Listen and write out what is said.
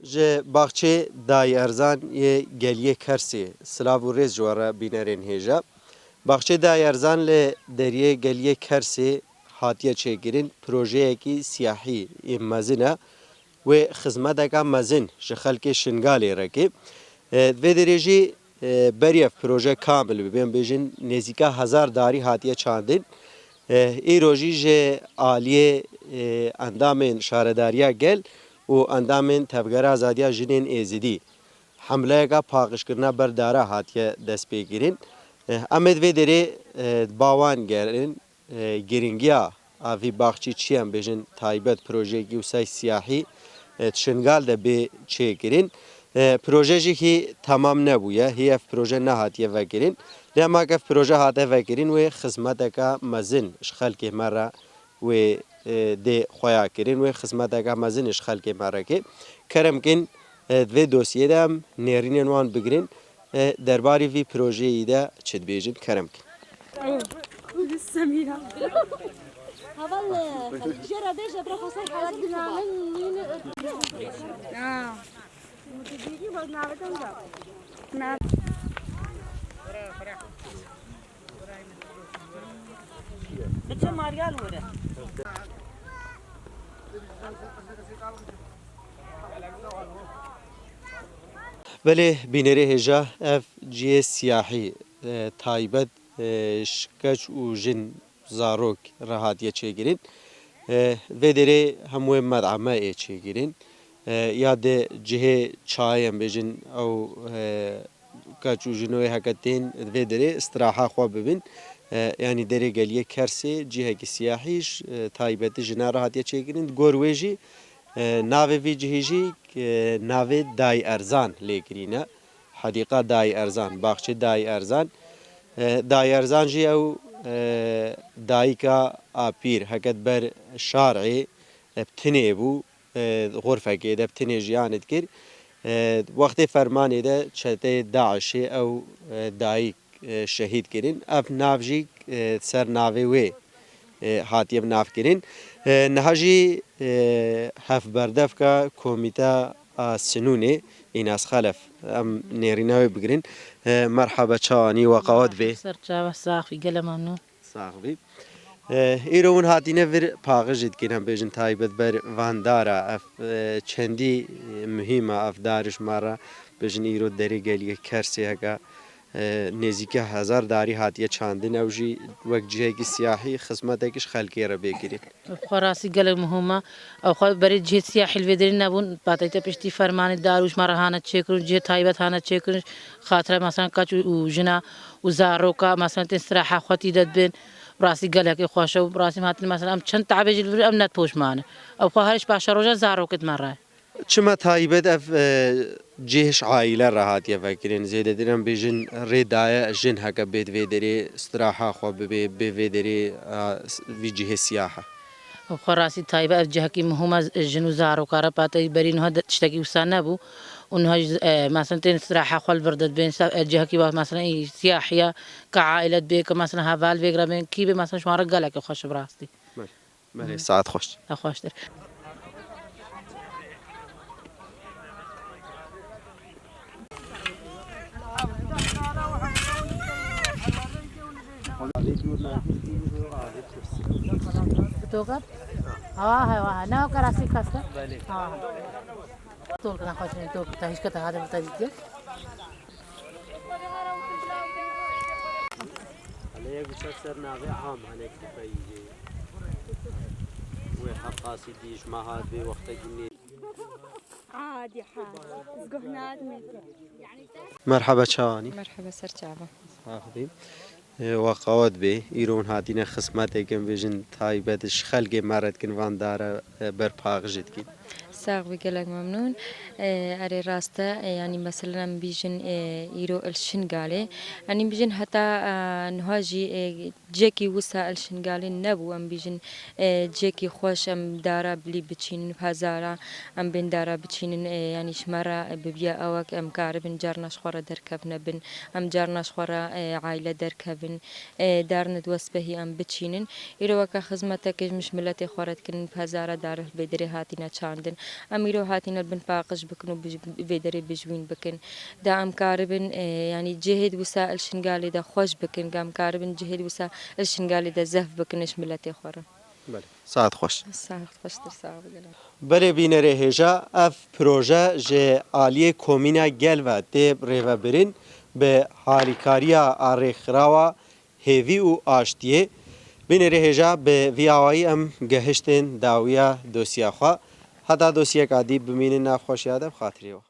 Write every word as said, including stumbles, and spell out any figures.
Ji baxçê Dayî Erzan yê Geliyê Kersê, silav û rêz ji we re bînerên hêja. Baxçê Dayî Erzan li deriyê Geliyê Kersê hatiye çêkirin, projeyekî siyahî yê mezin e. Wê xizmeteke mezin ji xelkê Şingalê re ke. E, vê derê jî, e, berî ev proje kamil bibe, em bêjin nêzîka hezar darî hatiye çandin. E, îro jî ji aliyê, e, endamên Şaredariya Gel û endamên Tevgera Azadiya Jinên Êzidî hemleyeke paqijkirina ber dara hatiye destpêkirin. E, em ê di vê derê, e, ba wan gerin. E, girîngiya a vî baxçî çi ye, em bêjin taybet projeyekî wisa siyahî, e, di Şingal de bê çêkirin. E, proje jî hî temam nebûye, hî ev proje nehatiye vekirin. Lê hema ku ev proje hate vekirin, wê xizmeteke mezin ji xelkê me re wê, e, dê xweya kirin, wê xizmeteke mezin ji xelkê me re ke. Kerem kin, e, di vê dosyê de em nêrînên wan bigirin. E, derbarê vî projeyî de çi dibêjin? Kerem kin. Semîra. Heval, e, jê re bêje, bira xwe ser hazir bikin. Biçe Maryal were. Belê bînerê hêja, ev cihê siyahî, e, taybet, e, ji keç û jin, zarok re hatiye çêkirin. E, vê derê hemû wê med'eme ê çêkirin. E, ya di cihê çayê, em bêjin, ew, e, keç û jino yê heke tên vê derê istiraha xwe bibin. E, yanî derê Geliyê Kersê cihekî siyahî ji, e, taybetî jina re hatiye çêkirin. Di gor wê jî, e, navê vî cihê jî, e, navê Dayî Erzan lê kirîne. Hedîqa Dayî Erzan, baxçê Dayî Erzan. E, Dayî Erzan jî ew, e, dayika apîr, heke di ber şarê, e, bi tinê bû. E, xurfekê de bi tinê jiyanê dikir. E, wextê fermanê de çeteyê DAIŞê ew, e, dayik, e, şehîd kirin. Ev nav jî, e, ser navê wê, e, hatiye bi nav kirin. E, niha jî, e, hevberdevka Komîta a Sinûnê, Înas Xelef, em nêrîna wê bigirin. E, merhaba, çawanî, we qewet bê. Ser çava, sax bî, gelek memnûn. Sax bî. E, îro hûn hatîne vir paxijî dikin, em bêjin taybet ber van dara. Ev, e, çendî, e, muhîm e, ev dar ji me re bêjin îro derê Geliyê Kersê heke, e, nêzîkî hezar darî hatiye çandin. Ew jî wek cihekî siyahî xizmetekî ji xelkê re bê kirin. Xwe rastî gelek muhim e. Ew xwe berê cihê siyahî li vê derê nebûn. Pateyte piştî fermanê dar û ji me re hane çêkirin, cihê taybet hane çêkirin. Xatira, mesela, keç û, û jina û zaroka, mesela, tên siraha xwe tî de dibin. Rastî gelekê xweş e û rastî em hatin, mesela, em çend tabê jî li vir em ne poşman in. Ew xwe her ji paşeroja zarokê di me re. Çima taybet ev, e, cih ji aîle re hatiye vekirin? Zêdetir em bêjin rê daye jin heke bê di vê derê istiraha xwe bibê, bê vê derê, e, vî cihê siyaha. Xwe rastî taybet ev cihekî muhim e, jin û zaroka re pateyî berî niha de tiştekî wisa nebû. Û niha jî, e, mesela tên siraha xwe li vir de dibên, sa-, e, cihekî wa mesela î siyahiya, ka aîle dibê, ka mesela heval vê re bên, kî bê mesela ji wan re gelekî xweş e bi rastî. Belê, saet xweş. Te xweştir. Bi tokat? Ha, ha, ha. Ne o karasî kasta? Belê. Ha. Tol kana xweş, tol ta hişka ta hade ta dîtiye. Hele yek wisa ser navê am, hinek dipeyî jê. Wê heqasî dî ji me hat bê wextekî nê. Adî ha. Ez guh nadimê. Merhaba, çawanî? Merhaba, ser çava. Sax bî. E, we qewet bê. Îro hûn hatîne xizmetek, em bêjin, taybet ji xelkê me re dikin, van dara, e, berpaxijê dikîn. Sax bî, gelek memnûn. E, erê rast e, e, yanî meselen em bîjin, e, îro li Şingalê. Yanî bîjin heta, e, niha jî, e, cihekî wisa li Şingalê nebû. Em bîjin, e, cihekî xweş em dara bilî biçînin, pezara em bên dara biçînin, e, yanî ji me re bibiya ewek em karibin carna ji xwe re derkevne bin. Em carna ji xwe re, e, aîle derkevin, e, darne di wespehî em biçînin. Îro weke xizmetekê ji miletê xwe re dikin, pezara dar li vê derê hatîne çandin. Em îro hatîne bin paqij bikin û bij-, vê derê bijwîn bikin. Da em karibin, e, yanî cihê di wisa li Şingalê de xweş bikin, ga em karibin cihê di wisa li Şingalê de zehf bikin ji miletê xwe re. Belê. Saet xweş. Saet xweştir, sağ ol. Belê bînerê hêja, ev proje ji aliyê Komîna Gel ve tê rêvebirin bi harîkariya arêxirawa hêvî û aştiyê. Bînerê hêja, bi vî awayî em gehiştin dawiya dosya xwe. Heta dosyeka dî bimînin nav xweşiya de, bi xatirê we.